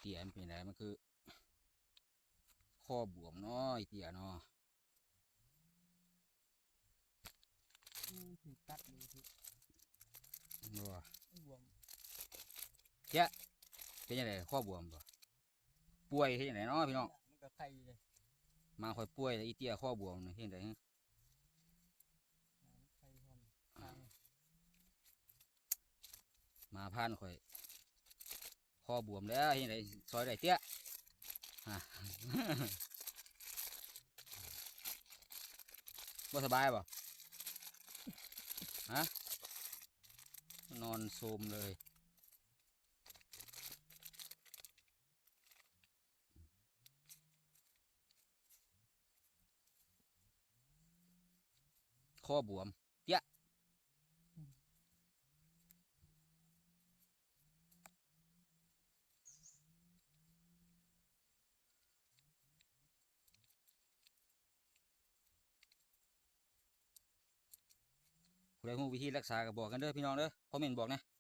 ເຕ້ຍມັນເປັນຈັ່ງໃດ? ມັນຄືຄໍບວມເນາະ ອີເຕ້ຍເນາະ. ອືມ ຖືກກັດເລີຍ ຖືກ ບໍ່ ມັນບວມ. ເຈ້ຍ ເປັນຈັ່ງໃດ? ຄໍບວມບໍ່? ປ່ວຍເຮັດຈັ່ງໃດເນາະພີ່ນ້ອງ? ມັນກໍໄຄຢູ່ເດ້. ໝາຂ້ອຍປ່ວຍແລ້ວ ອີເຕ້ຍຄໍບວມນີ້ເຮັດຈັ່ງໃດ? ໄຄພ້ອມ ໝາພານຂ້ອຍຄໍບວມແລ້ວ ເຮັດຈັ່ງໃດ? ຊ່ອຍໄດ້ເຕ້ຍ. ຮະ ບໍ່ສະບາຍບໍ່? ຮະ ນອນໂຊມເລີຍ. ຄໍບວມເຕ້ຍ. ຜູ້ໃດຮູ້ວິທີລັກສາກໍບອກກັນເດີພີ່ນ້ອງເດີ ຄອມເມັນບອກແດ່.